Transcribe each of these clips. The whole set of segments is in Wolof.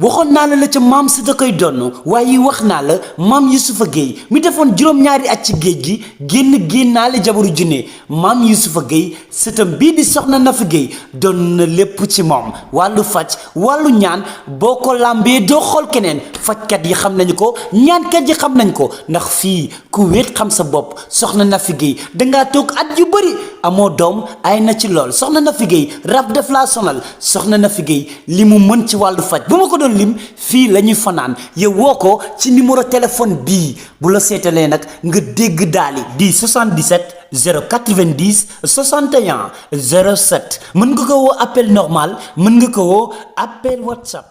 waxoon naa la ca maam si da koy donn waaye wax naa la maam Yusufa Gueye mi defoon juróom-ñaari at ci géej gi génnaale jabaru junne maam Yusufa Gueye sëtam bii di soxna Nafi Gueye doon na lépp ci moom wàllu faj wàllu ñaan boo ko làmbee doo xool keneen fajkat yi xam nañu ko ñaankat yi xam nañ ko ndax fii ku wéet xam sa bopp soxna Nafi Gueye dangaa toog at yu bëri amoo doom ay na ci lool soxna Nafi Gueye rab def laa sonal soxna Nafi Gueye li mu mën ci wàllu faj bu ma ko doon lim fii la ñuy fanaan yow woo ko ci numéro téléphone bii bu la seetalee nag nga dégg daali di 77 090 61 07 mën nga ko woo appel normal mën nga ko woo appel WhatsApp.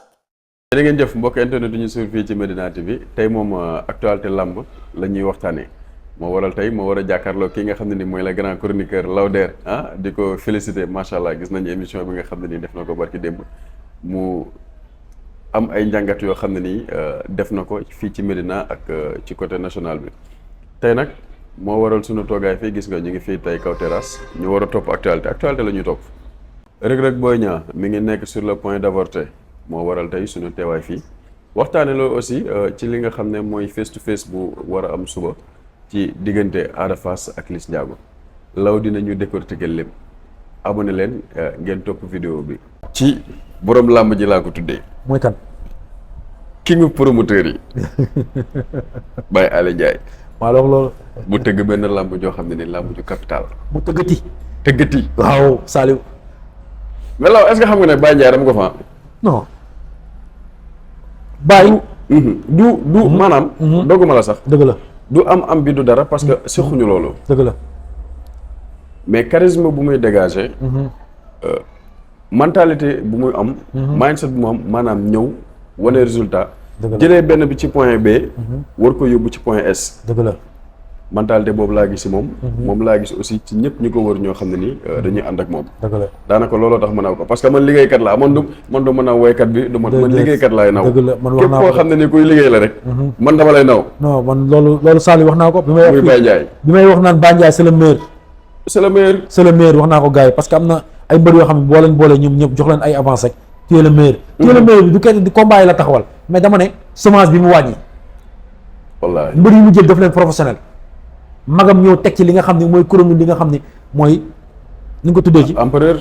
da ngeen jëf mbokk internet du ñu suivre fii ci Medina TV tey moom actualité lamb la ñuy waxtaanee moo waral tey moo war a jàkkaarloo kii nga xam ne ni mooy la grand chroniqueur Lawder di ko féliciter macha allah gis nañu émission bi nga xam ne nii def na ko barki démb mu am ay njàngat yoo xam ne nii def na ko fii ci Medina ak ci côté national bi tey nag moo waral sunu toogaay fii gis nga ñu ngi fii tey kaw terrasse ñu war a topp actualité la ñuy topp. Reug Reug Boy Niang mi ngi nekk sur le point d'avorter moo waral tey sunu teewaay fii waxtaane loolu aussi ci li nga xam ne mooy face to face bu war a am suba ci diggante Ada Fass ak Liss Ndiago law dinañu décortiquer lépp abonné leen ngeen topp vidéo bi. ci borom làmb ji laa ko tuddee. mooy kan. kingu promoteur yi Baye Alé Ndiaye. maa la wax loolu. bu tëgg benn làmb joo xam ne ni làmb ju capital. mu tëggati. tëggati. waaw Saliou. mais law est-ce que xam nga ne Baye Ndiaye dama ko fa. non. Baye. du maanaam. dogguma la sax. dëgg la. du am bi du dara parce que sequñu loolu. dëgg la. mais charisme bu muy dégager. mentalité bu muy am. mindset bu mu am maanaam ñëw wane résultat. jëlee benn bi ci point B. war ko yóbbu ci point S. dëgg la. mentalité boobu laa gis si moom. moom laa gis aussi ci ñëpp ñi ko wër ñoo xam ne nii dañuy ànd ak moom. dëgg la daanaka looloo tax ma naw ko parce que man liggéeykat laa man du ma naw woykat bi du man liggéeykat laay naw. dëgg la man wax képp naa koo ko xam ne ni kuy liggéey la rek. man dama lay naw. non man loolu Saliou wax naa ko. bi may muy Baye Ndiaye. bi may wax naan Baye Ndiaye c'est le meilleur. c'est le meilleur. c'est le meilleur wax naa ko gars yi parce que am na ay mbër yoo xam ne boo leen boolee ñoom ñëpp jox leen ay avance rek tu es le meilleur. tu es le meilleur bi du kenn di combat yi la taxawal mais dama ne semence bi mu wàññi. wallaahi mbër yi mu jël daf leen professionnel. magam ñëw teg ci li nga xam ne mooy kuréel li nga xam ne mooy ni nga ko tuddee ci.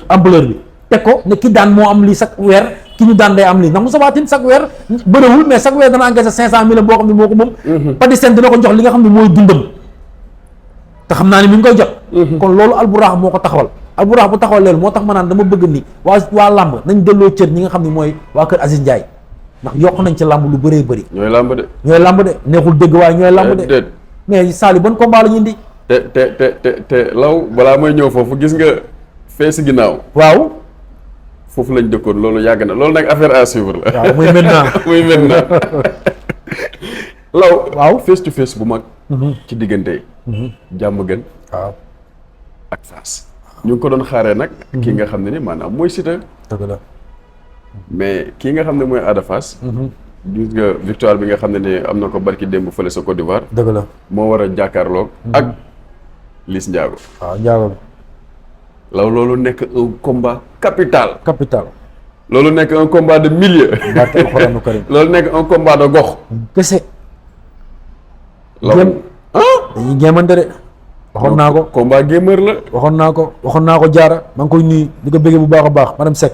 ampleur bi teg ko ne ki daan moo am lii chaque weer ki ñu daan day am lii ndax Moussa Tine chaque weer bëriwul mais chaque weer dana engagé 500 000 boo xam ne moo ko moom. Patisen dina ko jox li nga xam ne mooy dundam te xam naa ne mi ngi koy jot. kon loolu Alburax moo ko taxawal. Alburax bu taxawal loolu moo tax ma naan dama bëgg ni waa làmb nañ delloo cër ñi nga xam ne mooy waa kër Aziz Ndiaye ndax yokk nañ ci làmb lu bëree bëri. ñooy làmb de. neexul dégg waaye ñooy làmb de. mais Saliou ban combat la ñu indi. te law balaa may ñëw foofu gis nga fee si ginnaaw. waaw. foofu lañ dëkkoon loolu yàgg na loolu nag affaire à suivre la. waaw muy maintenant muy maintenant. law waaw face to face bu mag. ci diggante. jàmm gën. waaw. ak Fass. ñu ngi ko doon xaaree nag. kii nga xam ne ni maanaam mooy Siteu. dëgg la. mais kii nga xam ne mooy Ada Fass. gis nga victoire bi nga xam ne ni am na ko barki démb fële sa Côte d'Ivoire. dëgg la moo war a jàkkaarloog. ak Liss Ndiago. waaw Ndiago. law loolu nekk un combat capital. loolu nekk un combat de milieu. barke Alxuraanu Karim. loolu nekk un combat de gox. kese. law dañuy géemante de. waxoon naa ko combat gamer la. waxoon naa ko jaara maa ngi koy nuyu di ko bëggee bu baax a baax madame Seck.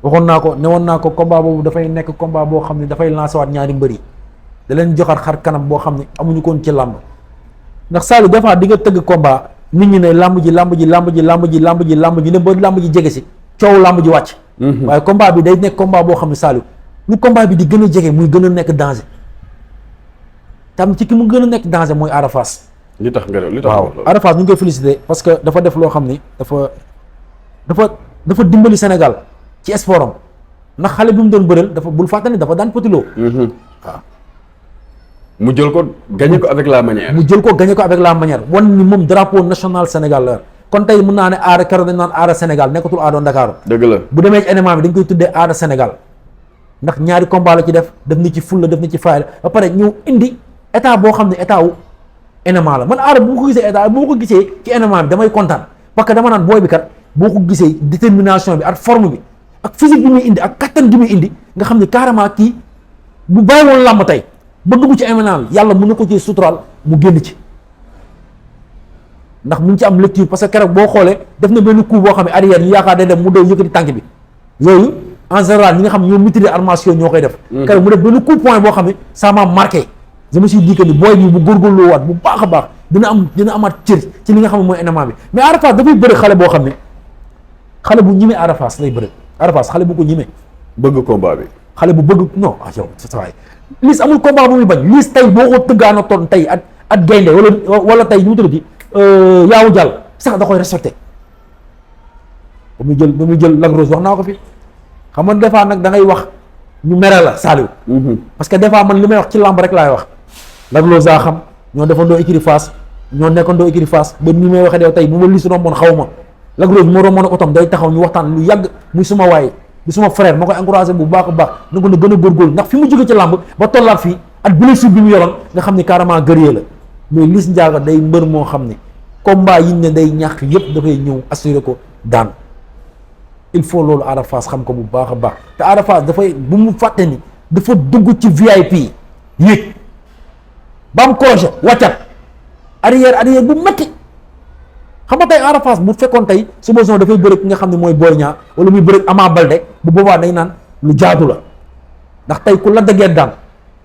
waxoon naa ko newoon naa ko combat boobu dafay nekk combat boo xam ne dafay lancer waat ñaari mbër yi da leen joxaat xar kanam boo xam ne amuñu koon ci làmb ndax Saliou des fois di nga tëgg combat nit ñi ne làmb ji ne ba làmb ji jege si coow làmb ji wàcc. waaye combat bi day nekk combat boo xam ne Saliou lu combat bi di gën a jege muy gën a nekk danger tam ci ki mu gën a nekk danger mooy Ada Fass. li tax waaw Ada Fass ñu ngi koy féliciter parce que dafa def loo xam ni dafa dimbali Sénégal. ci sport am ndax xale bi mu doon bëreel dafa bul fàttali dafa daan Petit Lo. waaw. mu jël ko gagné ko avec la manière. wan ni moom drapeau national Sénégal la kon tey mën naa ne aada keroog dañ naan aada Sénégal nekkatul aada Ndakaaru. dëgg la bu demee ci élément bi dañ koy tuddee aada Sénégal ndax ñaari combat la ci def ni ci fulla def ni ci fayda ba pare ñëw indi état boo xam ne état wu élément la man aada bu ma ko gisee état bu ma ko gisee ci élément bi damay kontaan parce que dama naan booy bi kat boo ko gisee détermination bi ak forme bi. ak physique bi muy indi ak kattan gi muy indi nga xam ne carrément kii bu bàyyi woon làmb tey ba dugg ci MMA yàlla mën na ko ci suturaal mu génn ci ndax mu ngi ci am lecture parce que keroog boo xoolee def na benn coup boo xam ne arrière ñu yaakaar day dem mu daw yëkkati tànk bi yooyu en général ñi nga xam ne ñoo maîtriser armation ñoo koy def. keroog mu def benn coup point boo xam ne ça m'a marqué. je me suis dit que ni booy bi bu góorgóorloo waat bu baax a baax dina amaat cër ci li nga xam ne mooy MMA bi mais Ada Fass dafay bëri xale boo xam ne xale bu ñime Ada Fass lay bëri Ada Fass xale bu ko ñime. bëgg combat bi. xale bu bëgg non ah yow sa waay Liss amul combat bu muy bañ Liss tey boo ko tëggaana toon tey at gaynde wala tey ñu mu tuddati yaawu jàll sax da koy respecté ba muy jël Lac Rose wax naa ko fi xam nga des fois nag da ngay wax ñu mere la Saliou. parce que des fois man li may wax ci lamb rek laay wax. Lac Rose a xam ñoo defandoo écurie Fass ñoo nekkandoo écurie Fass ba ni may waxee yow tey bu ma Liss romboon xaw ma Lac Rose moo romboon otom day taxaw ñu waxtaan lu yàgg muy suma waay di suma frère ma koy encouragé bu baax a baax na ko na gën a góorgóorlu ndax fi mu jóge ci lamb ba tollaat fii ak blessure bi mu yoroon nga xam ni carrément guerrier la mais Liss Ndiago day mbër moo xam ni combat yi ne day ñàkk yépp dafay ñëw assuré ko daan il faut loolu Ada Fass xam ko bu baax a baax te Ada Fass dafay bu mu fàtte ni dafa dugg ci VIP yéeg ba am crochet wàccat arrière bu metti xam nga tey Ada Fass bu fekkoon tey suba zone dafay bëre ki nga xam ne mooy Boy Niang wala muy bëre Ama Baldé bu boobaa day naan lu jaadu la ndax tey ku la dëggee daan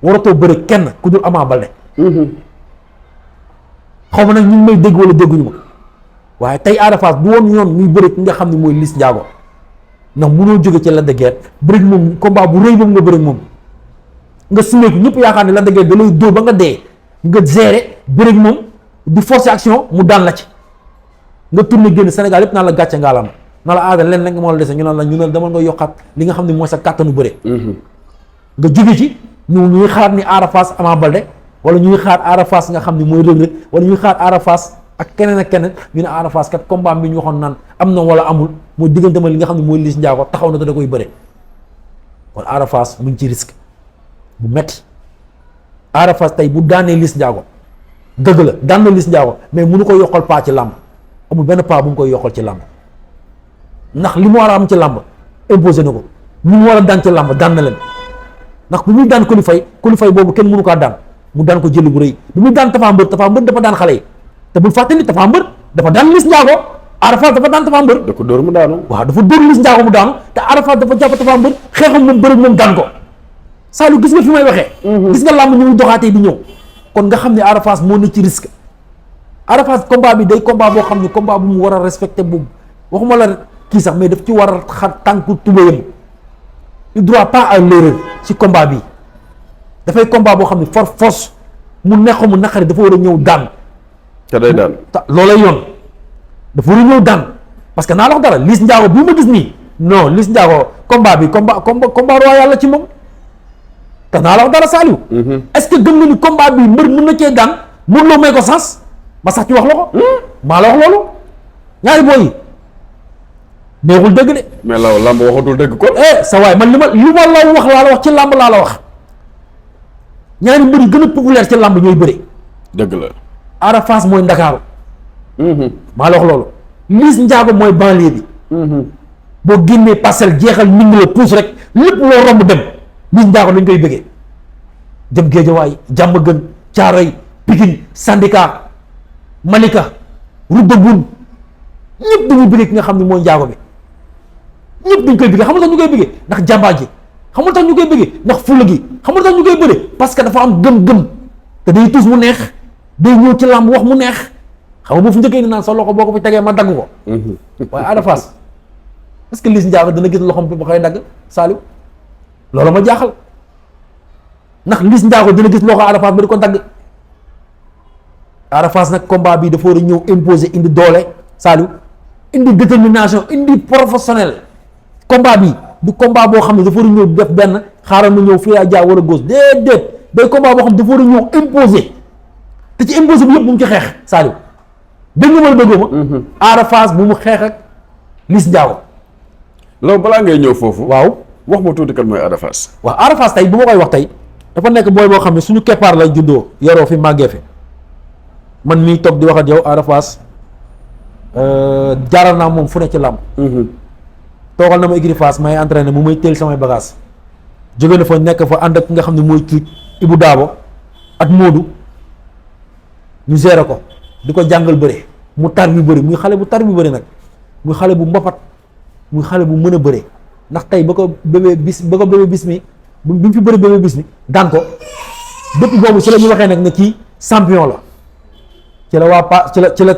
waratoo bëre kenn ku dul Ama Baldé xaw ma nag ñu ngi may dégg wala dégguñu ma waaye tey Ada Fass bu woon yoon muy bëre ki nga xam ne mooy Liss Ndiago ndax munoo jóge ci Lac de Guiers bëri moom combat bu rëy moom nga bëri moom nga simeeku ñëpp yaakaar ne Lac de Guiers da lay dóor ba nga dee nga gérer bëri moom di forcer action mu daan la ci nga tourné génn Sénégal yëpp naan la gàcce ngaalaam na la aada leen rek moo la dese ñu naan la ñu ne demal nga yokkaat li nga xam ne mooy sa kàttanu bëre nga jóge ci ñuy xaar ni Ada Fass Ama Baldé wala ñuy xaar Ada Fass nga xam ne mooy Reug Reug wala ñuy xaar Ada Fass ak keneen ak keneen ñu ne Ada Fass kat combat bi ñu waxoon naan am na wala amul mooy diggante ma li nga xam ne mooy Liss Ndiago taxaw na te da koy bëre kon Ada Fass mu ngi ci risque bu metti Ada Fass tey bu daanee Liss Ndiago dëgg la daan na Liss Ndiago mais mënu ko yokkal paa ci làmb amul benn paa bu mu koy yokkal ci làmb ndax li mu war a am ci làmb imposé na ko li mu war a daan ci làmb daan na leen ndax bu muy daan Coly Faye boobu kenn mënu kaa daan mu daan ko jëli bu rëy bi muy daan Tapha Mbeur dafa daan xale yi te bul fàtte ni Tapha Mbeur dafa daan Liss Ndiago Ada Fass dafa daan Tapha Mbeur da ko dóor mu daanu. waaw dafa dóor Liss Ndiago mu daanu te Ada Fass dafa jàpp Tapha Mbeur xeexam moom bëri moom daan ko Saliou gis nga fi may waxee gis nga làmb ñu muy doxaatee di ñëw kon nga xam ne Ada Fass moo ne ci risque Ada Fass combat bi day combat boo xam ne combat bu mu war a respecté bu waxuma la kii sax mais daf ci war a xar tànku tubéyam il droit pas à l'erreur ci combat bi dafay combat boo xam ne force mu neexu mu naqari dafa war a ñëw daan te day daan loolay yoon dafa war a ñëw daan parce que naa la wax dara Liss Ndiago bii ma gis nii non Liss Ndiago combat bi combat royal la ci moom te naa la wax dara Saliou est-ce que gëm nga ni combat bi mbër mën na cee daan mën loo may ko sens ma sax ci wax la ko maa la wax loolu ñaari booy yi neexul dëgg de mais law lamb waxatul dëgg kon sa waay man li ma la wax laa la wax ci làmb laa la wax ñaari mbër yi gën a populaire ci làmb ñooy bëre dëgg la Ada Fass mooy Ndakaaru maa la wax loolu Liss Ndiago mooy banlieue bi boo génnee Parcelles jeexal ningi la puus rek lépp loo romb dem Liss Ndiago dañ koy bëggee jëm Géejawaay Diamaguène Thiaroye Pikine Syndicat Malika Route de Boune ñëpp dañuy bëggee ki nga xam ne mooy Ndiago bi ñëpp dañ koy bëggee xamul tax ñu koy bëggee ndax jàmbaar ji xamul tax ñu koy bëggee ndax fulla gi xamul tax ñu koy bëre parce que dafa am gëm-gëm te day tuus mu neex day ñëw ci làmb wax mu neex xam nga boo fu njëkkee ni naan sa loxo boo ko fi tegee ma dagg ko waaye Ada Fass est-ce que Liss Ndiago dana gis loxom bi ba koy dagg Saliou loolu ma jaaxal ndax Liss Ndiago dina gis loxo Ada Fass ba di ko dagg Ada Fass nag combat bi dafa war a ñëw imposer indi doole Saliou indi détermination indi professionnel combat bi du combat boo xam ne dafa war a ñëw def benn xaaral ma ñëw fii a jaar wala gauche déedéet day combat boo xam ne dafa war a ñëw imposer te ci imposer bi yëpp bu mu ci xeex Saliou dégg nga ma déggoo ma Ada Fass bu mu xeex ak Liss Ndiago loolu balaa ngay ñëw foofu waaw wax ma tuuti kan mooy Ada Fass waaw Ada Fass tey bu ma koy wax tey dafa nekk booy boo xam ne suñu keppaar lay juddoo yoroo fi màggee fi man mii toog di wax ak yow Ada Fass jaaral naa moom fu ne ci làmb toogal na ma écurie Fass may entraîné mu may teel samay bagage jóge na fa nekk fa ànd ak ki nga xam ne mooy cuuj Ibou Daabo ak Modou ñu gérer ko di ko jàngal bëre mu tar bi bëri muy xale bu tar bi bëri nag muy xale bu mbapat muy xale bu mën a bëre ndax tey ba ko bébé bis mi bi mu fi bëri bébé bis mi daan ko depuis boobu ci la ñu waxee nag ne kii champion la ci la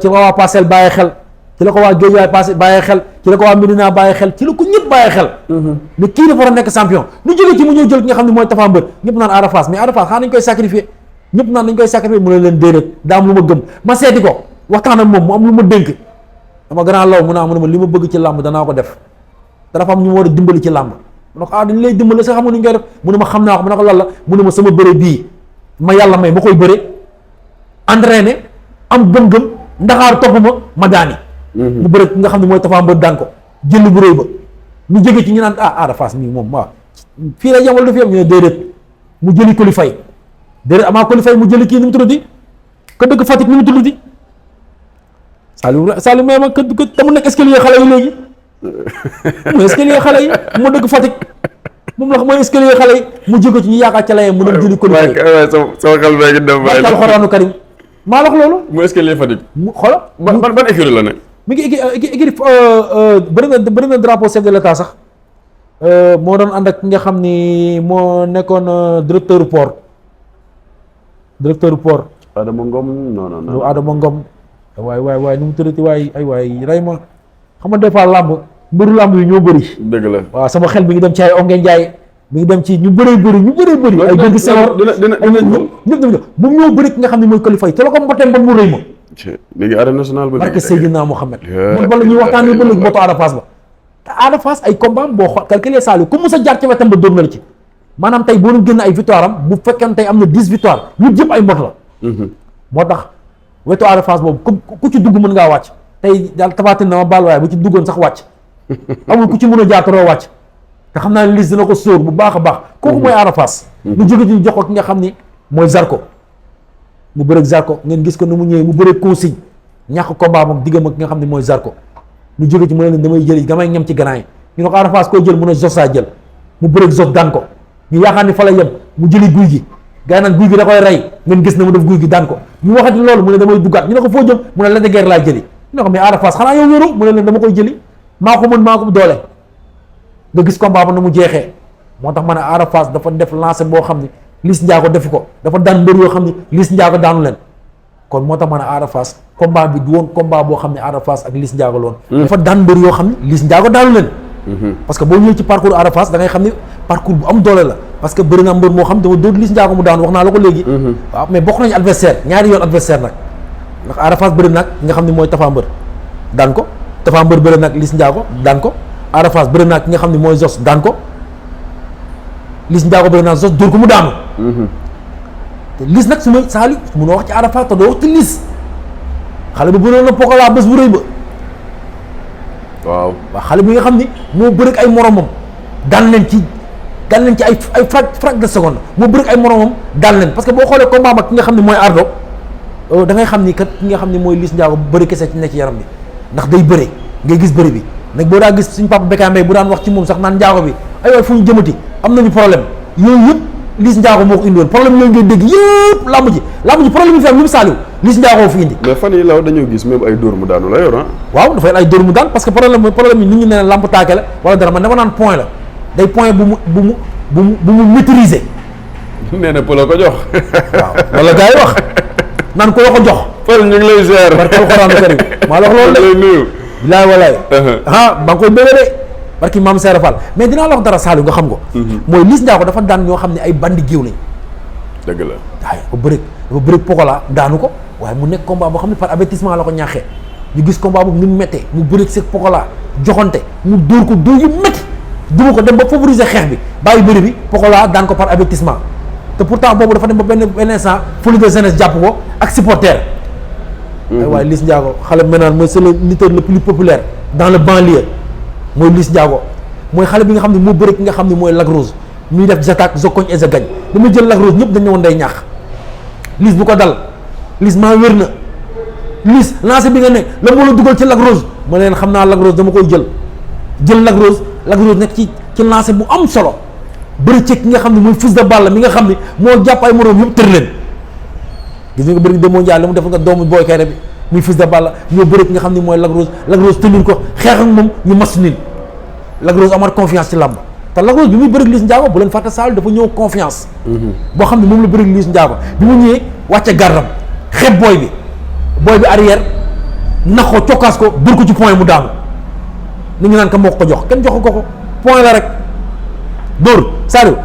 waa Parcelles bàyyi xel ci la ko waa Guédiawaye passé bàyyi xel ci la ko waa Médina bàyyi xel ci la ko ñëpp bàyyi xel mais kii dafa war a nekk champion lu jóge ci mu ñëw jël ki nga xam ne mooy Tapha Mbeur ñëpp naan Ada Fass mais Ada Fass xanaa nañ koy sacrifier ñëpp naan dañ koy sacrifier mu ne leen déedéet daa am lu ma gëm ma seeti ko waxtaan ak moom mu am lu ma dénk dama gën a law mu ne ma li ma bëgg ci làmb danaa ko def te dafa am ñu ma war a dimbali ci làmb mu ne ko dañ lay dimbali sax xam nga ni ñu koy def mu ne ma xam naa ko mu ne ko lan la mu ne ma sama bëre bii ma yàlla may ma koy bëre entraîné am gëm-gëm ndaxaar topp ma daani mu bëre nga xam ne mooy Tapha Mbeur daan ko jël bu rëy ba ñu jóge ci ñu naan Ada Fass mii moom waaw fii la yemal du fi am ñu ne déedéet mu jëli Coly Faye déedéet amaa Coly Faye mu jëli kii ni mu tuddati ka dëkk Fatick ni mu tuddati Saliou may ma ka te mu nekk escalier xale yi léegi mooy escalier xale yi mu dëkk Fatick moom la mooy escalier xale yi mu jóge ci ñu yaakaar ca layee mu dem jëli Coly Faye sama xel bee ngi dem barke alxuraanu karim maa wax loolu mu escalier Fatick mu xoola ban écurie la ne mi ngi équipe bëri na drapeau chef de l'état sax moo doon ànd ak ki nga xam ni moo nekkoon directeur port Adama Ngom non Adama Ngom waay nu mu tuddati waay rey ma xam nga des fois làmb mbëru làmb yi ñoo bëri dëgg la waaw sama xel mi ngi dem ci ay Ongué Ndiaye mi ngi dem ci ñu bëree bëri ay dëgg sewar ñëpp moom ñoo bëri ki nga xam ne mooy Coly Faye te la ko mbotee mbot mu rëy ma léegi arène nationale ba barke Seydina Mohamed man bala ñuy waxtaanee ba léegi moto Ada Fass ba te Ada Fass ay combat boo xool calculé Saliou ku mës a jaar ci wetam ba dóor na la ci maanaam tey boo doon génn ay victoire am bu fekkee tey am na 10 victoire ñu jëpp ay mbot la moo tax wetu Ada Fass boobu ku ci dugg mën ngaa wàcc tey daal tafatin na ma baal waaye bu ci duggoon sax wàcc amul ku ci mën a jaataroo wàcc te xam naa ne liste dina ko sóor bu baax a baax kooku mooy Ada Fass ñu jóge ci jox ko ki nga xam ni mooy Zarko mu bëreeg Zarko ngeen gis ko nu mu ñëwee mu bëreeg consigne ñàkk combat moom diggam ak ki nga xam ne mooy Zarko ñu jóge ci mu ne leen damay jël damay ñam ci gannaaw yi ñu ne ko Ada Fass koy jël mu ne Zoss saa jël mu bëreeg Zoss daan ko ñu yaakaar ni fa la yem mu jëli guy gi gars yi naan guy gi da koy rey ngeen gis na mu def guy gi daan ko ñu waxati loolu mu ne damay duggaat ñu ne ko foo jëm mu ne Lac de Guiers laa jëli ñu ne ko mais Ada Fass xanaa yow wéru mu ne leen dama koy jëli maa ko mën maa ko doole nga gis combat ba na mu jeexee moo tax ma ne Ada Fass dafa def lancé boo xam ne Liss Ndiago defu ko dafa daan mbër yoo xam ne Liss Ndiago daanu leen kon moo tax ma ne Ada Fass combat bi du woon combat boo xam ne Ada Fass ak Liss Ndiago loon dafa daan mbër yoo xam ne Liss Ndiago daanu leen parce que boo ñëwee ci parcours Ada Fass da ngay xam ne parcours bu am doole la parce que bëri na mbër moo xam dafa dóor Liss Ndiago mu daan wax naa la ko léegi waaw mais bokk nañu adversaire ñaari yoon adversaire nag ndax Ada Fass bëri nag nga xam ne mooy Tapha Mbeur daan ko Tapha Mbeur bëri nag Liss Ndiago daan ko Ada Fass bëri nag ki nga xam ne mooy Zoss daan ko Liss Ndiago bëri nag Zoss dóor ko mu daanu te Liss nag su ma saali su mun a wax ci Ada Fass te doo wax ci Liss xale bu bënoon na pokalaa bés bu rëy ba waaw xale bi nga xam ni moo bëri ay moromam daan leen ci ay frag de seconde moo bëri ay moromam daan leen parce que boo xoolee combat ak ki nga xam ne mooy Ardo da ngay xam ni kat ki nga xam ne mooy Liss Ndiago bëri kese ci nekk ci yaram bi ndax day bëri ngay gis bëri bi nag boo daa gis suñ papa Bécaye Mbaye bu daan wax ci moom sax naan Ndiago bi ay waay fu ñu jëmati am nañu problème yooyu yëpp Liss Ndiago moo ko indi woon problème yooyu ngay dégg yëpp lamb ji problème yi fi am yëpp Saliou Liss Ndiago fi indi mais fan yi law dañoo gis même ay dóor mu daanu la yor waaw dafay ay dóor mu daan parce que problème yi nit ñi ne lamb taake la wala dara man dama naan point la day point bu mu maîtriser nee na pour la ko jox waaw wala gars yi wax naan ko la ko jox Fall ñu ngi lay ziar barke alxuraanu karim maa la wax loolu lay nuyu bilaay walaay ba nga koy bëgg de barki maam Seera Fall mais dinaa la wax dara Saliou nga xam ko mooy Liss Ndiago dafa daan ñoo xam ne ay bandi géew lañ dëgg la waaye dafa bëri pokola daanu ko waaye mu nekk combat boo xam ne par avertissement la ko ñaaxee ñu gis combat boobu ni mu méttee mu bëri si pokola joxante mu dóor ko dóor yu métti duma ko dem ba favoriser xeex bi bàyyi bëri bi pokola daan ko par avertissement te pourtant boobu dafa dem ba benn instant folie de jeunesse jàpp ko ak supporter waaye Liss Ndiago xale maintenant mooy c'est le lutteur le plus populaire dans le banlieue mooy Liss Ndiago mooy xale bi nga xam ne moo bëri ki nga xam ne mooy Lac Rose muy def j'attaque je cogne et je gagne dama jël Lac Rose ñëpp dañ ne woon day ñaax Liss bu ko dal Liss maa wér na Liss lancé bi nga ne la moo la dugal ci Lac Rose ma leen xam naa Lac Rose dama koy jël Lac Rose nekk ci lancé bu am solo bëri ci ki nga xam ne mooy Fils de Balla mi nga xam ne moo jàpp ay moroom yëpp tër leen gis nga bëri demoo Ndiaye li mu def nga doomu Boy Kayre bi muy Fils de Balla ñoo bëri ki nga xam ne mooy Lac Rose tenir ko xeex ak moom ñu mas nin Lac Rose amaat confiance ci làmb te Lac Rose bi muy bëri Liss Ndiago bu leen fàtte Sall dafa ñëw confiance boo xam ne moom la bëri Liss Ndiago bi mu ñëwee wàcce gardam xeeb booy bi arrière nax ko cokkaas ko dur ko ci point mu daanu ni ñu naan ka moo ko jox kenn joxu ko point la rek dóor Saliou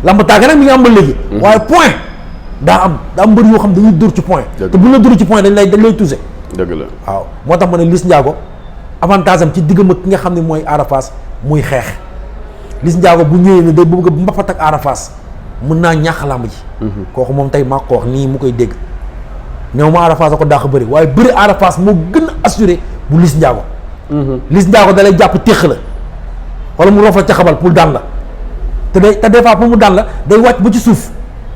lamb tàgg nag mi ngi am ba léegi waaye point daa am mbër yoo xam dañuy dóor ci point te bu la dóor ci point dañ lay touché dëgg la waaw moo tax ma ne Liss Ndiago avantage am ci diggam ak ki nga xam ne mooy Ada Fass muy xeex Liss Ndiago bu ñëwee ne day bëgg a mbapat ak Ada Fass mën naa ñàkk làmb ji kooku moom tey maa ko wax nii mu koy dégg néew ma Ada Fass a ko dàq bëri waaye bëri Ada Fass moo gën a assuré bu Liss Ndiago Liss Ndiago da lay jàpp téq la wala mu rof la ca xabal pour daan la te des fois pour mu daan la day wàcc ba ci suuf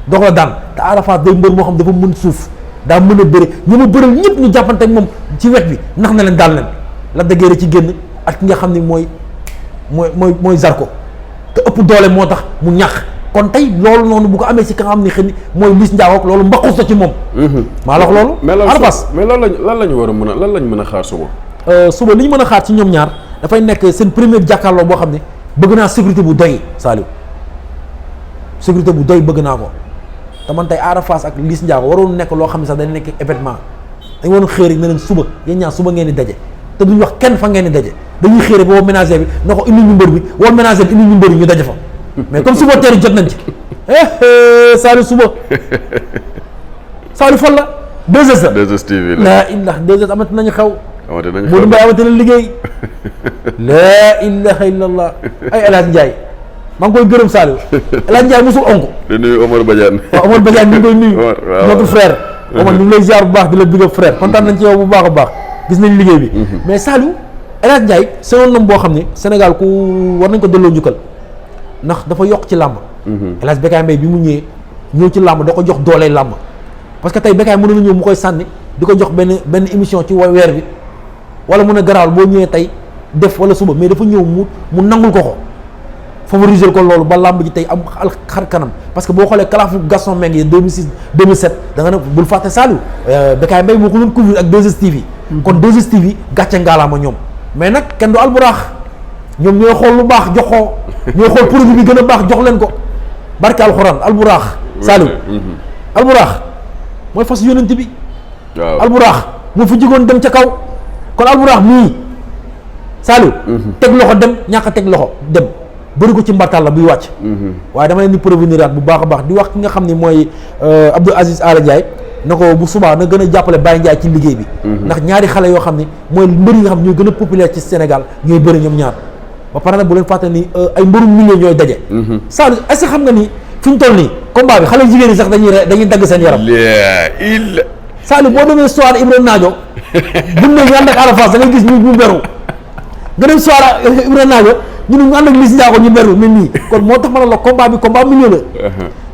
doog la daan te Ada Fass day mbër moo xam dafa mën suuf daa mën a bëri ñu ma bëral ñëpp ñu jàppante ak moom ci wet bi nax na leen daan leen la dëggeere ci génn ak ki nga xam ne mooy Zarko te ëpp doole moo tax mu ñax kon tey loolu noonu bu ko amee si ka nga xam ne xëy mooy Liss Ndiago loolu mbaqus la ci moom maa la wax loolu Ada Fass mais lan lañu war a mën a lan lañ mën a xaar suba suba li ñu mën a xaar ci ñoom ñaar dafay nekk seen première jàkkaarloo boo xam ne bëgg naa sécurité bu doy Saliou sécurité bu doy bëgg naa ko te man tey Ada Fass ak Liss Ndiago waroon nekk loo xam ne sax dañ nekk événement dañ waroon xëy rek ne leen suba yéen ñaar suba ngeen di daje te duñ wax kenn fa ngeen di daje dañuy xëy rek ba woo ménager bi na ko indi ñu mbër bi woo ménager bi indi ñu mbër bi ñu daje fa mais comme suba teeri jot nañ ci Saliou suba Saliou fan la 2S la 2STV la ilaha 2S amati nañu xew Modou Mbaye amati na liggéey laa ilaha illallah ay El Hadj Ndiaye maa ngi koy gërëm Saliou El Hadj Ndiaye mosul onk di nuyu Omar Badiane waaw Omar Badiane ñu ngi koy nuyu notre frère Omar ñu ngi lay ziar bu baax di la big up frère kontaan nañ ci yow bu baax a baax gis nañ liggéey bi mais Saliou El Hadj Ndiaye c'est un homme boo xam ne Sénégal ku war nañ ko delloo njukkal ndax dafa yokk ci làmb El Hadj Bécaye Mbaye bi mu ñëw ci làmb da ko jox doolee làmb parce que tey Bécaye mën na ñëw mu koy sànni di ko jox benn émission ci weer bi wala mun a garaawal boo ñëwee tey def wala suba mais dafa ñëw mu nangul ko favoriser ko loolu ba làmb ji tey am xar kanam parce que boo xoolee kalaafu Gaston Mbengue 2006 2007 da nga ne bul fàtte Saliou Bécaye Mbaye moo ko doon couvrir ak 2STV kon 2STV gàcce ngaalaama ñoom mais nag kenn du alburax ñoom ñooy xool lu baax jox ko ñooy xool produit bi gën a baax jox leen ko barke alxuraan alburax Saliou alburax mooy fas yónent bi alburax moo fi jigoon dem ca kaw kon alburax mii Saliou teg loxo dem ñàkk a teg loxo dem bëri ko ci mbartal la buy wàcc waaye dama leen di prévenir bu baax a baax di wax ki nga xam ne mooy Abdou Aziz Ala Ndiaye na ko bu subaa na gën a jàppale Baye Ndiaye ci liggéey bi ndax ñaari xale yoo xam ne mooy mbër yi nga xam ne ñooy gën a populaire ci Sénégal ñooy bëri ñoom ñaar ba pare nag bu leen fàtte ni ay mbërum million ñooy daje Saliou est-ce que xam nga ni fi ñu toll nii combat bi xale jigéen yi sax dañuy dagg seen yaram Saliou boo demee soir Ibrahima Naajo buñ ne ñu ànd ak Ada Fass da ngay gis ñu beru nga dem soir Ibrahima Naajo ñu ànd ak Liss Ndiago ñu beru mel nii kon moo tax ma ne la combat bi combat million la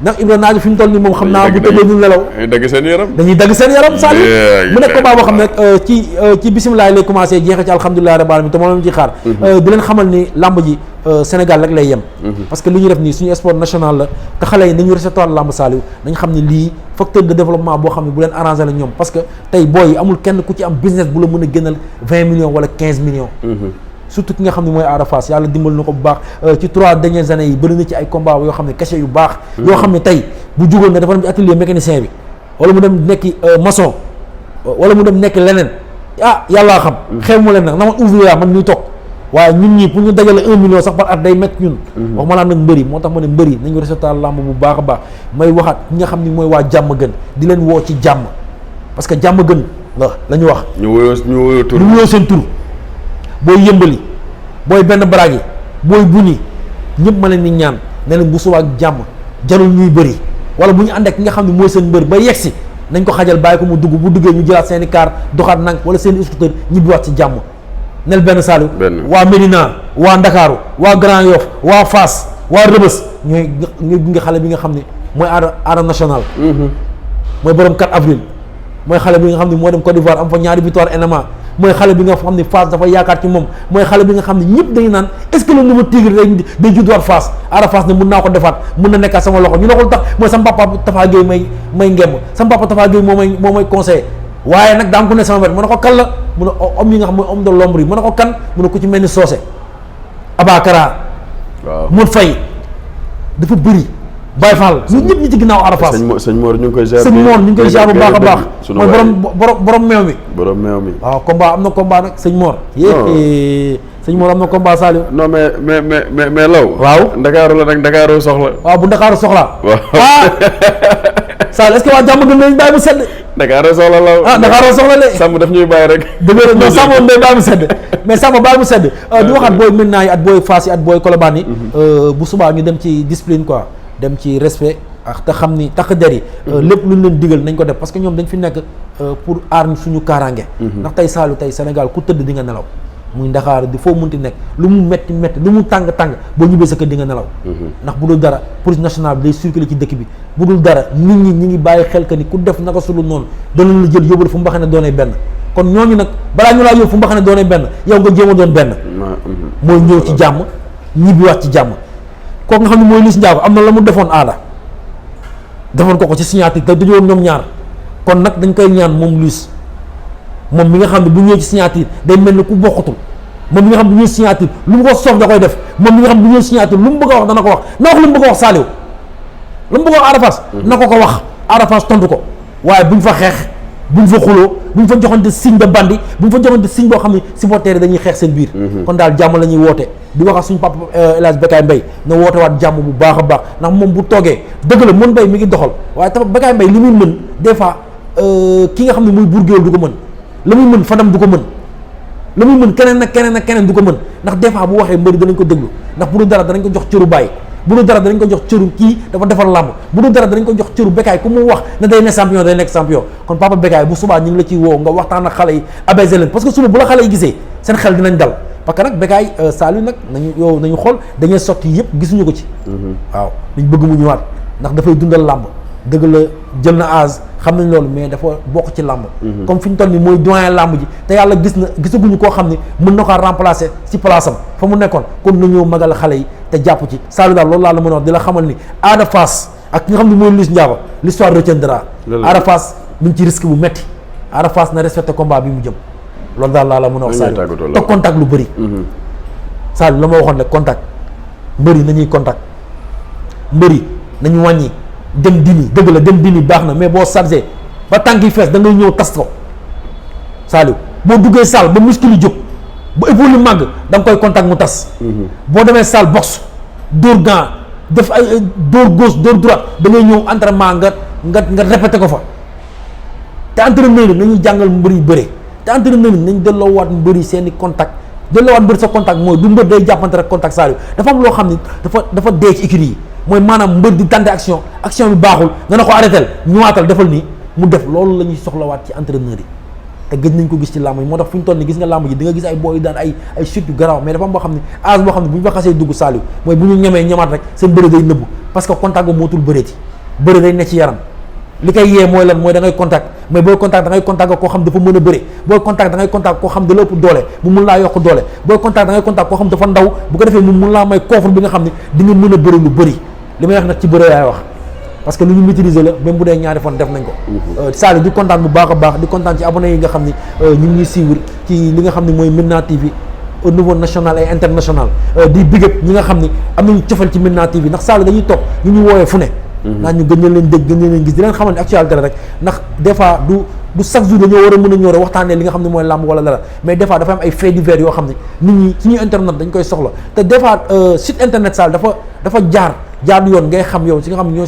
ndax Ibrahima Naajo fi mu toll nii moom xam naa bu tëddee ñu nelaw dañuy dagg seen yaram Saliou mu nekk combat boo xam ne ci bisimilah lay commencé jeexee ci alhamdulilah rabbil alamin te moom lañ ci xaar di leen xamal ni lamb ji Sénégal rek lay yem parce que li ñu def nii suñu sport national la te xale yi nañu recevoir lamb Saliou nañ xam ne lii facteur de développement boo xam ne bu leen arrangé la ñoom parce que tey booy yi amul kenn ku ci am business bu la mën a génnal 20 millions wala 15 millions surtout ki nga xam ne mooy Ada Fass yàlla dimbal na ko bu baax ci 3 dernières années yi bëri na ci ay combat yoo xam ne cachet yu baax yoo xam ne tey bu jugoon ne dafa dem ci atelier mécanicien bi wala mu dem nekki maçon wala mu dem nekk leneen yàllaa xam xew mu leen nag na man ouvrier man ñuy toog waaye ñun ñii pour ñu dajale 1 million sax par at day métti ñun wax ma laa nag mbëri moo tax ma ne mbëri nañu recevoir lamb bu baax a baax may waxaat ñi nga xam ne mooy waa jàmm gën di leen woo ci jàmm parce que jàmm gën la ñu wax ñu wuyoo seen tur booy yëmbali booy benn baraag yi booy buni ñëpp ma leen di ñaan ne leen bu subaa ak jàmm jarul ñuy bëri wala bu ñu ànd ak ki nga xam ne mooy seen mbër ba yegsi nañ ko xajal bàyyi ko mu dugg bu duggee ñu jëlaat seen i kaar doxaat nang wala seen i scooter ñibbiwaat ci jàmm nel benn Saliou waa Médina waa Ndakaaru waa Grand Yoff waa Fass waa Rëbës ñooy gunge xale bi nga xam ne mooy Ada national mooy borom 4 avril mooy xale bi nga xam ne moo dem Côte d'Ivoire am fa ñaari victoire MMA mooy xale bi nga xam ne Fass dafa yaakaar ci moom mooy xale bi nga xam ne ñëpp dañu naan est-ce que le nouveau Tigre day judduwaat Fass Ada Fass ne mun naa ko defaat mun na nekkaat sama loxo ñu ne ko tax mooy sama papa Tafa Gueye may ngemb sama papa Tafa Gueye moo may conseillé waaye nag daam ku ne sama wet mu ne ko kan la mu ne homme yi nga xam mooy homme de l'ombre yi mu ne ko kan mu ne ku ci mel ni Socé Abakara Modou Faye dafa bëri Baye Fall ñun ñëpp ñi ci ginnaaw Ada Fass sëñ Mor ñu ngi koy ziar bu baax a baax mooy borom meew mi waaw combat am na combat nag sëñ Mor sëñ Mor am na combat Saliou non mais law waaw Ndakaaru la nag Ndakaaru soxla waaw bu Ndakaaru soxlaa Saliou est-ce que waa jàmm gën nañ bàyyi mu sedd Ndakaaru soxla law Ndakaaru soxla de sàmm daf ñuy bàyyi rek dëgg la non sàmm moom day bàyyi mu sedd mais sàmm bàyyi mu sedd di waxaat booy maintenant yi at booy Fass yi at booy Colobane yi bu subaa ñu dem ci discipline quoi dem ci respect ak te xam ni takk der yi lépp lu ñu leen digal nañ ko def parce que ñoom dañ fi nekk pour aar suñu kaaraange ndax tey Saliou tey Sénégal ku tëdd di nga nelaw muy Ndakaaru di foo munti nekk lu mu metti lu mu tàng boo ñibbee sa kër di nga nelaw ndax bu dul dara police nationale bi day circuler ci dëkk bi bu dul dara nit ñi ngi bàyyi xel que ni ku def naka sulu noonu danañ la jël yóbbu fu mbaxane ne doonee benn kon ñooñu nag balaa ñu laa yóbbu fu mbaxane ne doonee benn yow nga jéem a doon benn mooy ñëw ci jàmm ñibbiwaat ci jàmm kooku nga xam ne mooy Liss Ndiago am na la mu defoon Ada defoon ko ci signature te dañu woon ñoom ñaar kon nag dañ koy ñaan moom Liss moom mi nga xam ne bu ñëwee ci signature day mel ni ku bokkatul moom mi nga xam ne bu ñëwee signature lu mu ko soof da koy def moom mi nga xam ne bu ñëwee signature lu mu bëgg a wax dana ko wax na wax lu mu bëgg a wax Saliou lu mu bëgg a wax Ada Fass na ko wax Ada Fass tontu ko waaye buñ fa xeex buñ fa xuloo buñ fa joxante signe de bandi buñ fa joxante signe boo xam ne supporters yi dañuy xeex seen biir kon daal jàmm la ñuy woote di wax ak suñu papa El Hadj Bécaye Mbaye na woote waat jàmm bu baax a baax ndax moom bu toogee dëgg la mën Mbaye mi ngi doxal waaye tax Bécaye Mbaye li muy mën des fois ki nga xam ne muy burgéwal du ko mën la muy mën Fadam du ko mën la muy mën keneen ak keneen du ko mën ndax des fois bu waxee mbëri danañ ko déglu ndax bu dul dara danañ ko jox cëru bàyyi bu dul dara danañ ko jox cëru kii dafa defar làmb bu dul dara danañ ko jox cëru Bécaye ku mu wax ne day ne champion day nekk champion kon papa Bécaye bu subaa ñu ngi la ciy woo nga waxtaan ak xale yi abaisé leen parce que suba bu la xale yi gisee seen xel dinañ dal parce que nag Bécaye Saliou nag nañu xool dañuy sotti yëpp gisuñu ko ci waaw dañ bëgg mu ñëwaat ndax dafay dundal làmb dëgg la jël na âge xam nañ loolu mais dafa bokk ci làmb comme fi ñu toll ni mooy doyen làmb ji te yàlla gisaguñu koo xam ne mën na ko remplacer ci place am fa mu nekkoon kon na ñëw magal xale yi te jàpp ci Saliou daal loolu laa la mën a wax di la xamal ni Ada Fass ak ki nga xam ne mooy Liss Ndiago l'histoire retiendra Ada Fass mi ngi ci risque bu metti Ada Fass na respecté combat bi mu jëm loolu daal laa la mën a wax Saliou te contact lu bëri Saliou la ma waxoon ne contact mbëri nañuy contact mbëri nañu wàññi dem dini dëgg la dem dini baax na mais boo chargé ba tànk yi fees da ngay ñëw tas ko Saliou boo duggee salle ba muscle yi jóg ba épaule yi màgg da nga koy contact mu tas boo demee salle boxe dóor gant def ay dóor gauche dóor droite da ngay ñëw entraînement nga répété ko fa te entraîneur yi nañuy jàngal mbër yi bëre te entraîneur yi nañ delloowaat mbër yi seen i contact delloowaat mbër sa contact mooy du mbër day jàppante rek contact Saliou dafa am loo xam ni dafa dee ci écurie yi mooy maanaam mbër di tànte action bi baaxul nga ne ko arrêtel ñëwaatal defal nii mu def loolu la ñuy soxlawaat ci entraîneur yi te gëj nañ ko gis ci làmb yi moo tax fu ñu toll ni gis nga làmb ji di nga gis ay booy daan ay chute yu garaaw mais dafa am boo xam ne âge boo xam ne bu ñu fa xasee dugg Saliou mooy bu ñu ñemee ñemaat rek seen bëre day nëbbu parce que contact ba mootul bëreeti bëre day ne ci yaram li koy yee mooy lan mooy da ngay contact mais booy contact da ngay contact koo xam dafa mën a bëre booy contact da ngay contact koo xam da la ëpp doole mu mun laa yokk doole booy contact da ngay contact koo xam dafa ndaw bu ko defee mu mun laa may coffre bi nga xam ne di nga mën a bëre lu bëri li may wax nag ci bëre yaay wax parce que lu ñu maîtriser la même bu dee ñaari fan def nañ ko Saliou di kontaan bu baax a baax di kontaan ci abonné yi nga xam ni ñu ngi ñuy suivre ci li nga xam ne mooy Médina TV au niveau national et international di big up ñi nga xam ni am nañu cofal ci Médina TV ndax Saliou dañuy toog ñu ñu woowee fu ne ndax ñu gën leen dégg gën leen gis di leen xamal ne actualité la rek ndax des fois du chaque jour dañoo war a mën a ñëw rek waxtaanee li nga xam ne mooy làmb wala dara mais des fois dafa am ay faits divers yoo xam ne nit ñi suñu internet dañ koy soxla te des fois site internet Saliou dafa jaar yoon ngay xam yow si nga xam ne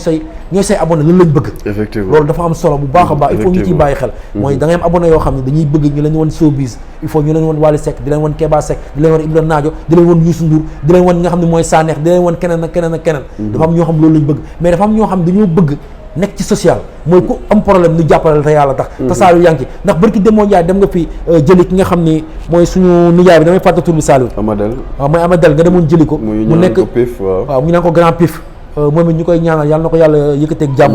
ñooy say abonné lan lañ bëgg effectivement loolu dafa am solo bu baax a baax il faut ñu ciy bàyyi xel mooy da ngay am abonné yoo xam ne dañuy bëgg ñu leen wan showbiz il faut ñu leen wan Wally Seck di leen wan Keba Seck di leen wan Ibra Nadio di leen wan Youssou Ndour di leen wan ñi nga xam ne mooy Sanex di leen wan keneen ak keneen ak keneen dafa am ñoo xam loolu lañ bëgg mais dafa am ñoo xam dañoo bëgg nekk ci social mooy ku am problème ñu jàppale te yàlla tax te Saliou yaa ngi ci ndax barki demoo Ndiaye dem nga fi jëli ki nga xam ni mooy suñu nijaay bi damay fàtte tur bi Saliou Amadel waaw mooy Amadel nga demoon jëli ko mu nekk pif waaw mu naan ko grand pif moom it ñu koy ñaanal yàlla na ko yàlla yëkkateeg jàmm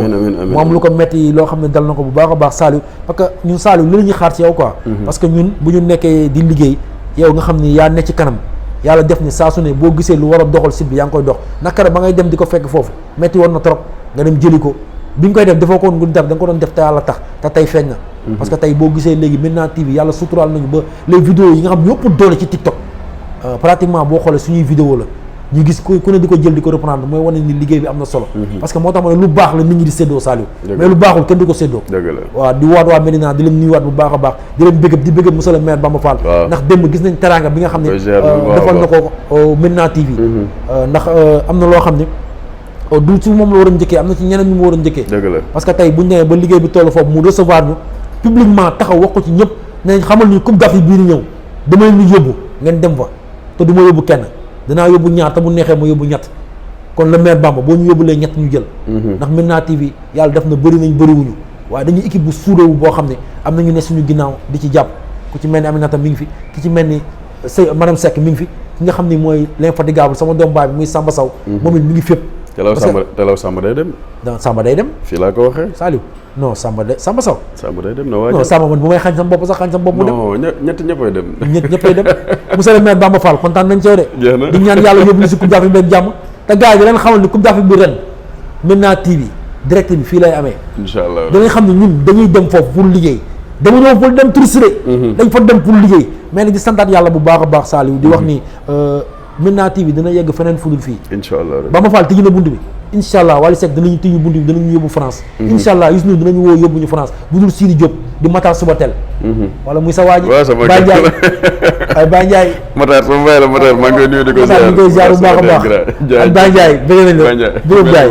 mu am lu ko metti loo xam ne dal na ko bu baax a baax Saliou parce que ñun Saliou li la ñuy xaar ci yow quoi parce que ñun bu ñu nekkee di liggéey yow nga xam ni yaa ne ci kanam yàlla def ni saa su ne boo gisee lu war a doxal site bi yaa ngi koy dox naka ba ngay dem di ko fekk foofu metti woon na trop nga dem jëli ko bi nga koy def defoo ko woon ngu def da nga ko doon def te yàlla tax te tey feeñ na parce que tey boo gisee léegi Médina TV yàlla suturaal nañu ba les vidéos yi nga xam ñëpp doole ci TikTok pratiquement boo xoolee suñuy vidéo la ñu gis ku ne di ko jël di ko reprendre mooy wane ni liggéey bi am na solo parce que moo tax ma ne lu baax la nit ñi di séddoo Saliou mais lu baaxul kenn du ko séddoo waaw di waat waa Médina di leen nuyuwaat bu baax a baax di leen bëgg di bëgg monsieur le maire Bamba Fall ndax démb gis nañ teraanga bi nga xam ne defal na ko Médina TV ndax am na loo xam ne du ci moom la war a njëkkee am na ci ñeneen ñu mu war a njëkkee parce que tey buñ nee ba liggéey bi toll foofu mu recevoir ñu publiquement taxaw wax ko ci ñëpp ne xamal ñu coupe d'Afrique bii ni ñëw damay ñu yóbbu ngeen dem fa te du ma yóbbu kenn danaa yóbbu ñaar te bu neexee ma yóbbu ñett kon le maire Bamba boo ñu yóbbulee ñett ñu jël ndax Médina TV yàlla def na bëri nañ bëriwuñu waaye dañuy équipe bu suudewu boo xam ne am nañu ne suñu ginnaaw di ci jàpp ku ci mel ni Aminata mi ngi fi ki ci mel ni madame Seck mi ngi fi ki nga xam ni mooy l'infatigable sama doom baay bi muy Samba Sow moom it mi ngi fépp Talaw Samba day dem Samba day dem fii laa ko waxee Saliou non Samba Sow Samba day dem non Samba man bu may xañ sama bopp sax xañ sama bopp mu dem non ñëppay dem ñëppay dem monsieur le maire Bamba Fall kontaan nañ ci yow de di ñaan yàlla yóbbu ñu si coupe d'Afrique bi jàmm te gars yi di leen xamal ni coupe d'Afrique bi ren Médina TV direct bi fii lay amee inchallah danañ xam ne ñun dañuy dem foofu pour liggéey dama ñëw pour dem touriste dañ fa dem pour liggéey mais nag di santaat yàlla bu baax a baax Saliou di wax ni Médina TV dina yegg feneen fudul fii inchallah Bamba Fall tijji na bunt bi inchallah Wally Seck dinañu tijji bunt bi dinañu yóbbu France inchallah Youssou Ndour dinañu woo yóbbu ñu France bu dul Sidi Diop di Matar Subatel wala muy sa waaji Baye Ndiaye ay Baye Ndiaye Matar sama baay la Matar maa ngi koy nuyu di ko ziar bu baax a baax ak Baye Ndiaye bëgg nañ la Ndiaye